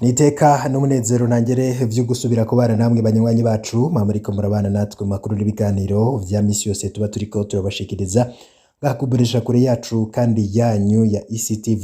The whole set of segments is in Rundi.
Niteka n'umunezero ntangere vyo gusubira kubana namwe banywanyi bacu mwamuriko murabana natwe mu makuru n'ibiganiro vya misi yose tuba turiko turabashikiriza ngaha kure yacu kandi yanyu ya ECTV.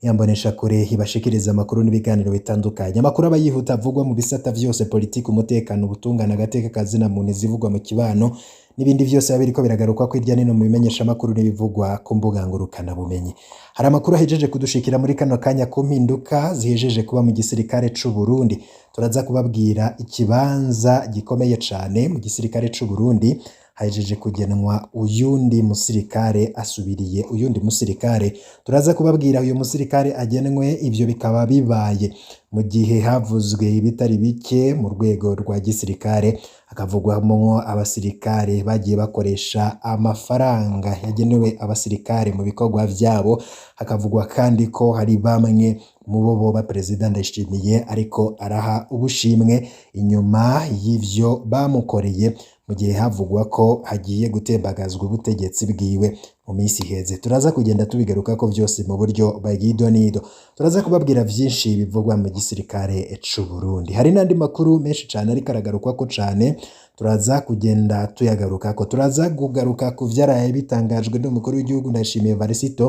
Yambonesha kure ibashikiriza amakuru n'ibiganiro bitandukanye. Amakuru aba yihuta avugwa mu bisata vyose: politiki, umutekano, ubutungane, agateka kazina muntu, izivugwa mu kibano n'ibindi vyose biba biriko biragaruka ko hirya nino mu bimenyeshamakuru n'ibivugwa ku mbuga ngurukanabumenyi. Hari amakuru ahejeje kudushikira muri kano kanya ku mpinduka zihejeje kuba mu gisirikare c'u Burundi. Turaza kubabwira ikibanza gikomeye cane mu gisirikare c'u Burundi hahejeje kugenwa uyundi musirikare asubiriye uyundi musirikare. Turaza kubabwira uyu musirikare agenwe. Ivyo bikaba bibaye mu gihe havuzwe ibitari bike mu rwego rwa gisirikare, hakavugwamwo abasirikare bagiye bakoresha amafaranga yagenewe abasirikare mu bikorwa vyabo, hakavugwa kandi ko hari bamwe mu bo boba Perezida Ndayishimiye ariko araha ubushimwe inyuma y'ivyo bamukoreye mu gihe havugwa ko hagiye gutembagazwa ubutegetsi bwiwe mu minsi iheze. Turaza kugenda tubigarukako vyose mu buryo bw'idonido. Turaza kubabwira vyinshi bivugwa mu gisirikare c'u Burundi. Hari n'andi makuru menshi cane ariko aragarukwako cane, turaza kugenda tuyagarukako. Turaza kugaruka ku vyaraye bitangajwe n'umukuru w'igihugu Ndayishimiye Evariste,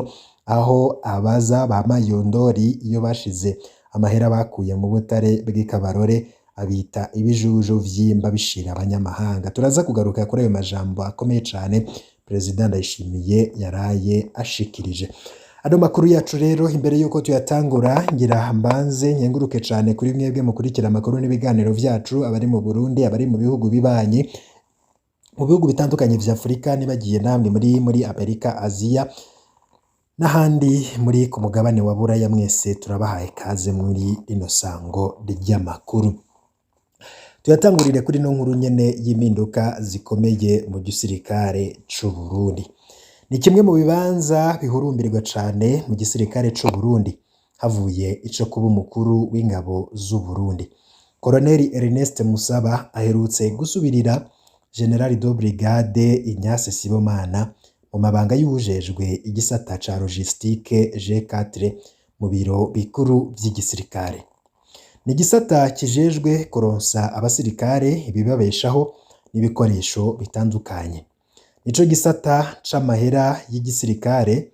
aho abaza ba Mayondori iyo bashize amahera bakuye mu butare bw'Ikabarore, abita ibijuju vyimba bishira abanyamahanga. Turaza kugaruka kuri ayo majambo akomeye cane Perezida Ndayishimiye yaraye ashikirije. Ano makuru yacu rero, imbere yuko tuyatangura, ngira mbanze nkenguruke cane kuri mwebwe mukurikira amakuru n'ibiganiro vyacu, abari mu Burundi, abari mu bihugu bibanyi, mu bihugu bitandukanye vya Afurika, nibagiye namwe muri Amerika, Aziya n'ahandi muri ku mugabane wa Buraya. Mwese turabahaye kaze muri rino sango ry'amakuru. Tuyatangurire kuri no nkuru nyene y'impinduka zikomeye mu gisirikare c'u Burundi. Ni kimwe mu bibanza bihurumbirwa cane mu gisirikare c'u Burundi havuye ico kuba umukuru w'ingabo z'u Burundi. Colonel Ernest Musaba aherutse gusubirira General de Brigade Ignace Sibomana mu mabanga y'uwujejwe igisata ca logistique G4 mu biro bikuru vy'igisirikare. Ni igisata kijejwe kuronsa abasirikare ibibabeshaho n'ibikoresho bitandukanye. Nico gisata c'amahera y'igisirikare,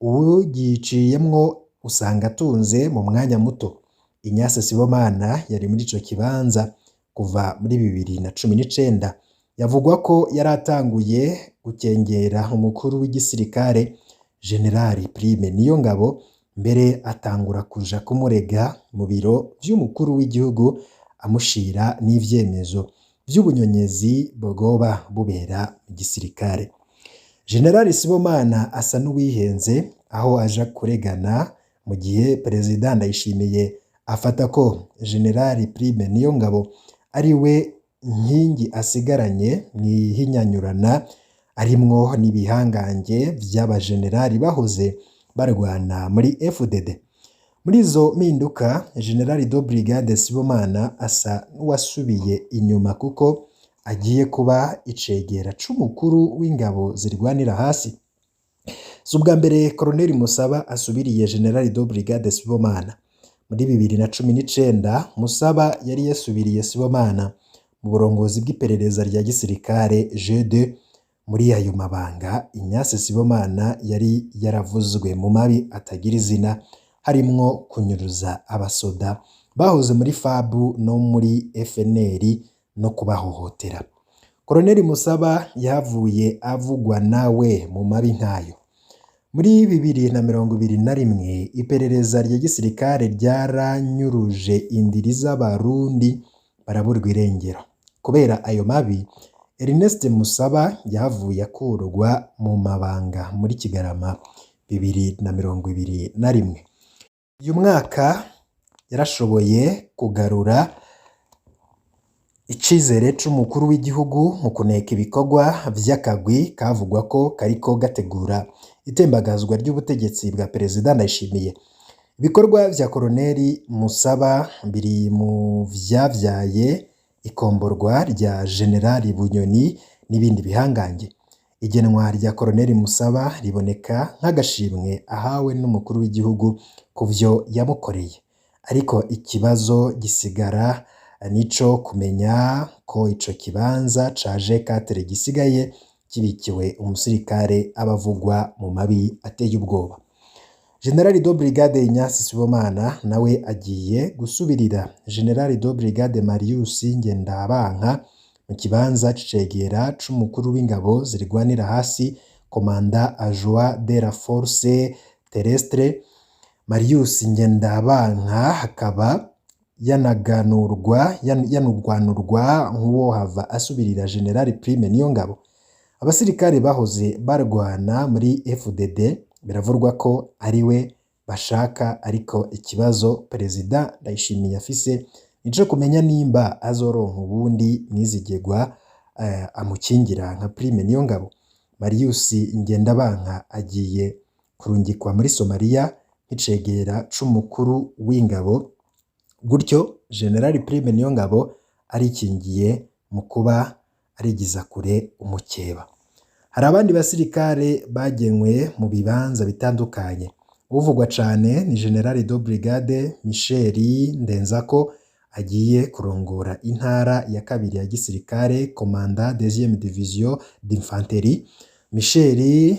uwugiciyemwo usanga atunze mu mwanya muto. Ignace Sibomana yari muri ico kibanza kuva muri 2019. Yavugwa ko yari atanguye gukengera umukuru w'igisirikare General Prime Niyongabo, mbere atangura kuja kumurega mu biro vy'umukuru w'igihugu, amushira n'ivyemezo vy'ubunyonyezi bwoba bubera mu gisirikare. General Sibomana asa n'uwihenze aho aja kuregana mu gihe Perezida Ndayishimiye afata ko General Prime Niyongabo ari we nkingi asigaranye mw'ihinyanyurana arimwo n'ibihangange vy'abajenerali bahoze barwana muri FDD. Muri izo mpinduka, General de Brigade Sibomana asa n'uwasubiye inyuma kuko agiye kuba icegera c'umukuru w'ingabo zirwanira hasi. Si ubwa mbere Colonel Musaba asubiriye General de Brigade Sibomana. Muri 2019 Musaba yari yasubiriye Sibomana mu burongozi bw'iperereza rya gisirikare G2. Muri ayo mabanga, Ignace Sibomana yari yaravuzwe mu mabi atagira izina, harimwo kunyuruza abasoda bahoze muri FAB no muri FNL no kubahohotera. Colonel Musaba yahavuye avugwa nawe mu mabi nkayo. Muri 2021 iperereza rya gisirikare ryaranyuruje indiri z'Abarundi baraburwa irengero. Kubera ayo mabi, Ernest Musaba yahavuye akurwa mu mabanga muri Kigarama 2021. Uyu mwaka yarashoboye kugarura icizere c'umukuru w'igihugu mu kuneka ibikorwa vy'akagwi kavugwa ko kariko gategura itembagazwa ry'ubutegetsi bwa Perezida Ndayishimiye. Ibikorwa vya Koloneli Musaba biri mu vyavyaye ikomborwa rya Generali Bunyoni n'ibindi bihangange. Igenwa rya Koloneli Musaba riboneka nk'agashimwe ahawe n'umukuru w'igihugu ku vyo yamukoreye. Ariko ikibazo gisigara nico kumenya ko ico kibanza ca G4 gisigaye kibikiwe umusirikare abavugwa mu mabi ateye ubwoba. General de Brigade Ignace Sibomana nawe agiye gusubirira General de Brigade Marius Ngendabanka mu kibanza c'icegera c'umukuru w'ingabo zirwanira hasi, commandant adjoint de la force terrestre. Marius Ngendabanka akaba yanaganurwa yanurwanurwa nk'uwohava asubirira General Prime Niyongabo. Abasirikare bahoze barwana muri FDD biravurwa ko ariwe bashaka, ariko ikibazo Perezida Ndayishimiye afise nico kumenya nimba azoronka uwundi mwizigirwa amukingira nka Prime Niyongabo. Marius Ngendabanka agiye kurungikwa muri Somalia nk'icegera c'umukuru w'ingabo, gutyo General Prime Niyongabo arikingiye mu kuba arigiza kure umukeba. Hari abandi basirikare bagenywe mu bibanza bitandukanye. Uvugwa cane ni General de Brigade Michel Ndenzako agiye kurongora intara ya kabiri ya gisirikare, commandant deuxième division d'infanterie. Michel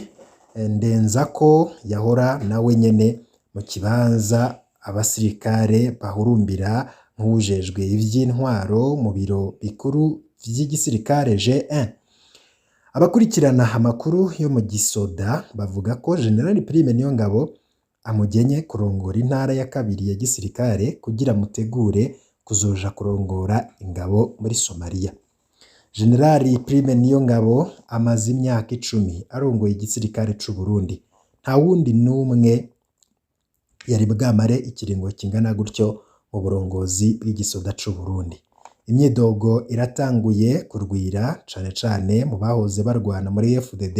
Ndenzako yahora nawe nyene mu kibanza abasirikare bahurumbira nk'uwujejwe ivy'intwaro mu biro bikuru vy'igisirikare G1. Abakurikirana amakuru yo mu gisoda bavuga ko General Prime Niyongabo amugenye kurongora intara ya kabiri ya gisirikare kugira mutegure kuzoja kurongora ingabo muri Somalia. General Prime Niyongabo amaze imyaka 10 arongoye igisirikare c'u Burundi. Nta wundi n'umwe yari bwamare ikiringo kingana gutyo mu burongozi bw'igisoda c'u Burundi. Imyidogo iratanguye kurwira cane cane mu bahoze barwana muri FDD,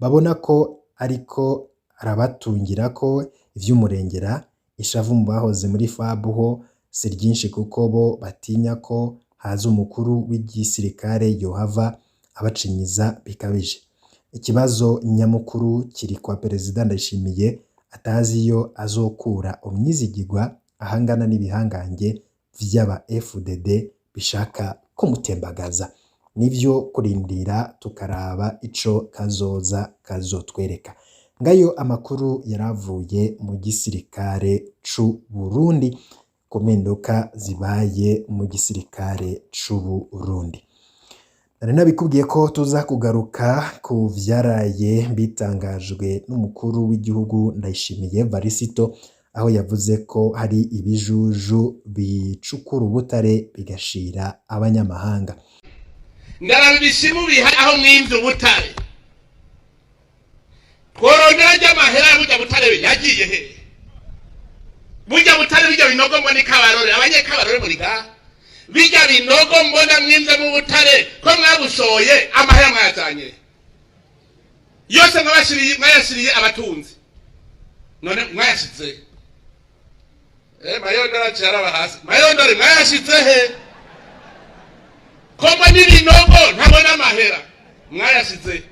babona ko ariko arabatungira ko ivy'umurengera. Ishavu mu bahoze muri FAB ho si ryinshi, kuko bo batinya ko haza umukuru w'igisirikare yohava abacinyiza bikabije. Ikibazo nyamukuru kiri kwa Perezida Ndayishimiye atazi iyo azokura umwizigirwa ahangana n'ibihangange vy'aba FDD bishaka kumutembagaza. Nivyo kurindira tukaraba ico kazoza kazotwereka. Ngayo amakuru yaravuye mu gisirikare c'u Burundi ku mpinduka zibaye mu gisirikare c'u Burundi. Nari nabikubwiye ko tuza kugaruka ku vyaraye bitangajwe n'umukuru w'igihugu Ndayishimiye Varisito, aho yavuze ko hari ibijuju bicukura ubutare bigashira abanyamahanga. Ndaraba ibisimu biha aho mwimvye ubutare, tworondera ry'amahera. Burya butare yagiye he? Burya butare, bijya binogo mbona ikabarore, abanyekabarore muri ga bijya binogo mbona mwimvye mu butare, ko mwabushoye, amahera mwayazanye yose mwabashiriye, mwayashiriye abatunzi, none mwayashize mayondore aciye araba hasi. Mayondore, mwayashize he? Ko mbona ibinogo ntabona amahera, mwayashize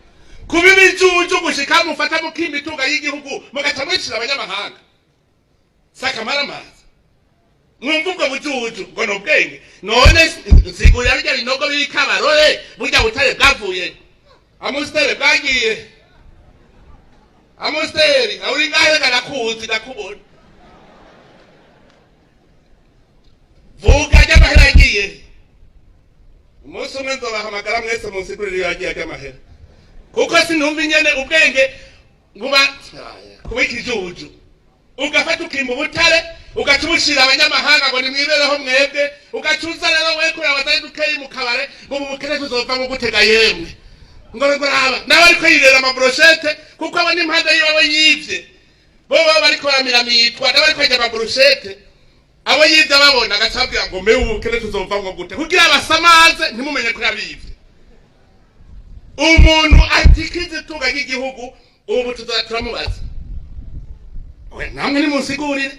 kuba ibijuju gushika mufata mukimba itunga y'igihugu mugaca mwicira abanyamahanga? Sakamaramaza, mwumva ubwo bujuju ngo ni ubwenge? None nsigurira bijya binogo biri Kabarore, burya butare bwavuye amusiteri, bwagiye amusiteri. Uri ngahe? Reka, ndakuzi, ndakubona. Vuga ry'amahera yagiye. Umunsi umwe nzobahamagara mwese munsigurire iyo yagiye ry'amahera, kuko sinumva ingene ubwenge buba kuba ikijuju, ugafata ukimba ubutare, ugaca ubushira abanyamahanga ngo nimwibereho mwebwe, ugaca uza rero we kureba batari dukeyi mu kabare ngo ubu bukene tuzovamo gutega. Yemwe, ngo raba nawe ariko yirera amabroshete, kuko abo n'impande yiwe abo yivye bo baba bariko baramiramitwa, nawe ariko arya amabroshete. Abo yivye ababona agaca ababwira ngo mewe ubu bukene tuzovamwo gute, kugira abasamaze ntimumenye ko yabivye. Umuntu atikiza itunga ry'igihugu ubu tuzoza turamubaza. Oya, namwe nimunsigurire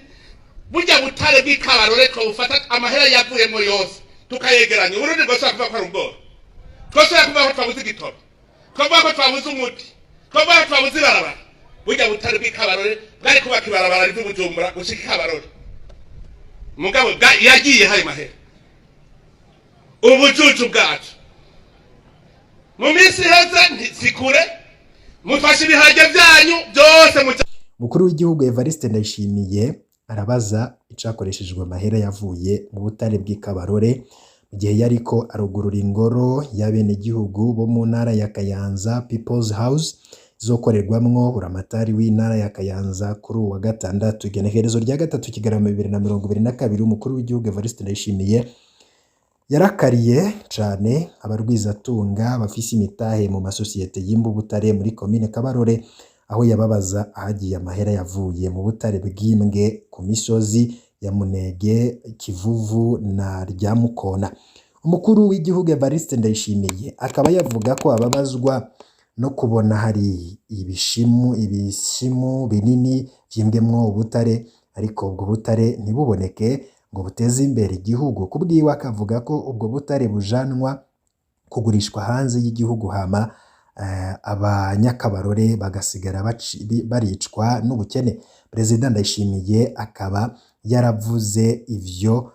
burya butare bw'ikabarore twabufata, amahera yavuyemo yose tukayegeranya, Uburundi bwosubira kuvuga ko ari ubworo? Twosubira kuvuga ko twabuze igitoro? Twavuga ko twabuze umuti? Twavuga ko twabuze ibarabara? Burya butare bw'ikabarore bwari kubaka ibarabara riva i Bujumbura gushika Ikabarore. Mugabo yagiye hayo mahera. Ubujuju bwacu mu minsi iheze ntisikure mufashe ibiharage byanyu byose mu Mukuru w'igihugu Evariste Ndayishimiye arabaza icakoreshejwe amahera yavuye mu butare bw'Ikabarore mu gihe yariko arugurura ingoro y'abenegihugu bo mu ntara ya Kayanza, People's House, izokorerwamwo buramatari w'intara ya Kayanza kuri uwu wa gatandatu, igenekerezo rya 3 Kigarama 2022. Umukuru w'igihugu Evariste Ndayishimiye yarakariye cane abarwizatunga bafise imitahe mu masosiyete yimba ubutare muri komine Kabarore, aho yababaza ahagiye amahera yavuye mu butare bwimbwe ku misozi ya Munege, Kivuvu na Ryamukona. Umukuru w'igihugu Evariste Ndayishimiye akaba yavuga ko ababazwa no kubona hari ibishimu binini vyimbwemwo ubutare, ariko ubwo butare ntibuboneke ngo buteze imbere igihugu. Kubwiwe akavuga ko ubwo butare bujanwa kugurishwa hanze y'igihugu, hama abanyakabarore bagasigara baricwa n'ubukene. Perezida Ndayishimiye akaba yaravuze ivyo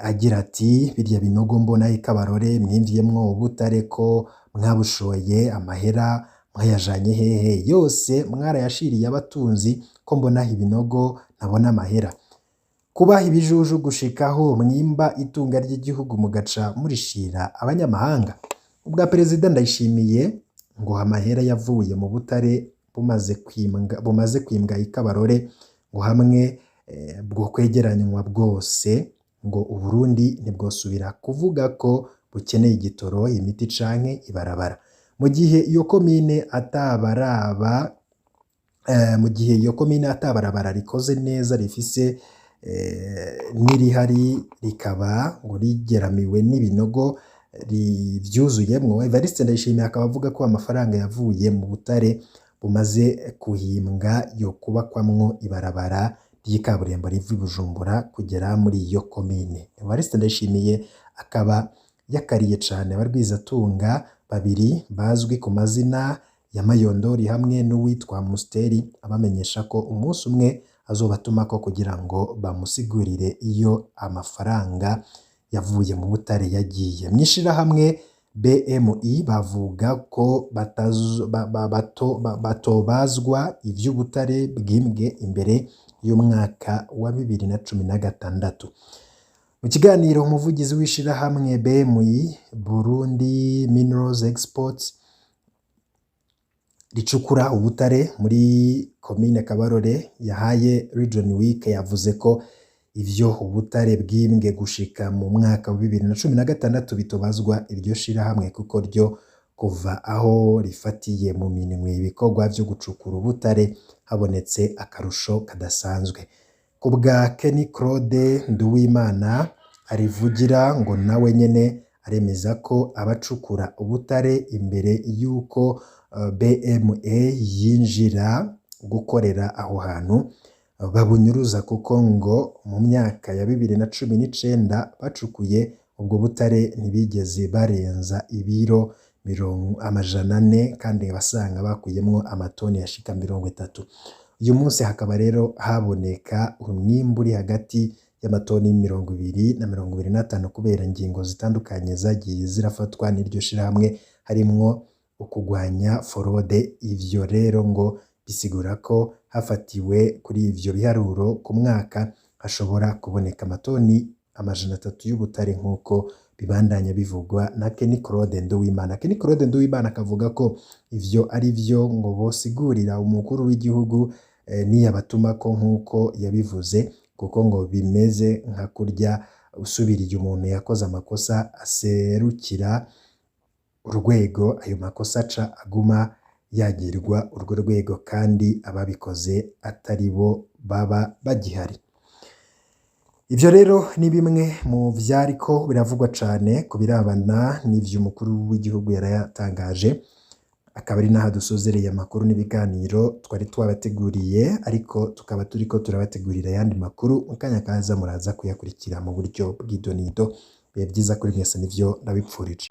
agira ati: "Birya binogo mbona ikabarore mwimvyemwo ubutare, ko mwabushoye amahera mwayajanye hehe? Yose mwarayashiriye abatunzi? Ko mbona ibinogo ntabona amahera? Kubaha ibijuju gushikaho mwimba itunga ry'igihugu mugaca murishira abanyamahanga." Ubwa Perezida Ndayishimiye ngo amahera yavuye mu butare bumaze kwimbwa ikabarore, ngo hamwe bwo kwegeranywa bwose, ngo Uburundi ntibwosubira kuvuga ko bukeneye igitoro, imiti canke ibarabara. Mu gihe iyo komine atabarabara rikoze neza rifise, n'irihari rikaba ngo rigeramiwe n'ibinogo vyuzuyemwo. Evariste Ndayishimiye akaba avuga ko amafaranga yavuye mu butare bumaze kuhimbwa yo kubakwamwo ibarabara ry'ikaburimbo riva i Bujumbura kugera muri iyo komine. Evariste Ndayishimiye akaba yakariye cane abarwizatunga babiri bazwi ku mazina ya Mayondori hamwe n'uwitwa Musteri, abamenyesha ko umunsi umwe azobatumako kugira ngo bamusigurire iyo amafaranga yavuye mu butare yagiye. Mw'ishirahamwe BMI bavuga ko batobazwa ivy'ubutare bwimbwe imbere y'umwaka wa 2016. Mu kiganiro umuvugizi w'ishirahamwe BMI, Burundi Minerals Exports, ricukura ubutare muri komine Kabarore, yahaye Region Week, yavuze ko ivyo ubutare bwimbwe gushika mu mwaka wa 2016 bitobazwa iryo shirahamwe, kuko ryo kuva aho rifatiye mu minwe ibikorwa vyo gucukura ubutare habonetse akarusho kadasanzwe. Ku bwa Kenny Claude Nduwimana arivugira, ngo nawe nyene aremeza ko abacukura ubutare imbere y'uko BME yinjira gukorera aho hantu babunyuruza, kuko ngo mu myaka ya 2019 bacukuye ubwo butare ntibigeze barenza ibiro 400, kandi basanga bakuyemwo amatoni yashika 30. Uyu munsi hakaba rero haboneka umwimbu uri hagati y'amatoni 20 na 25, kubera ingingo zitandukanye zagiye zirafatwa n'iryo shirahamwe, harimwo ukugwanya fraude. Ivyo rero ngo bisigura ko hafatiwe kuri ivyo biharuro, ku mwaka hashobora kuboneka amatoni 300 y'ubutare, nk'uko bibandanya bivugwa na Kenny Claude Nduwimana. Kenny Claude Nduwimana akavuga ko ivyo ari vyo ngo bosigurira umukuru w'igihugu niyabatumako, nk'uko yabivuze, kuko ngo bimeze nka kurya usubiriye umuntu yakoze amakosa aserukira urwego, ayo makosa aca aguma yagirwa urwo rwego kandi ababikoze atari bo baba bagihari. Ivyo rero ni bimwe mu vyariko biravugwa cane ku birabana n'ivyo umukuru w'igihugu yarayatangaje. Akaba ari naha dusozereye amakuru n'ibiganiro twari twabateguriye, ariko tukaba turiko turabategurira ayandi makuru mu kanya kaza, muraza kuyakurikira mu buryo bw'idonido. Bihe vyiza kuri mwese, nivyo ndabipfurije.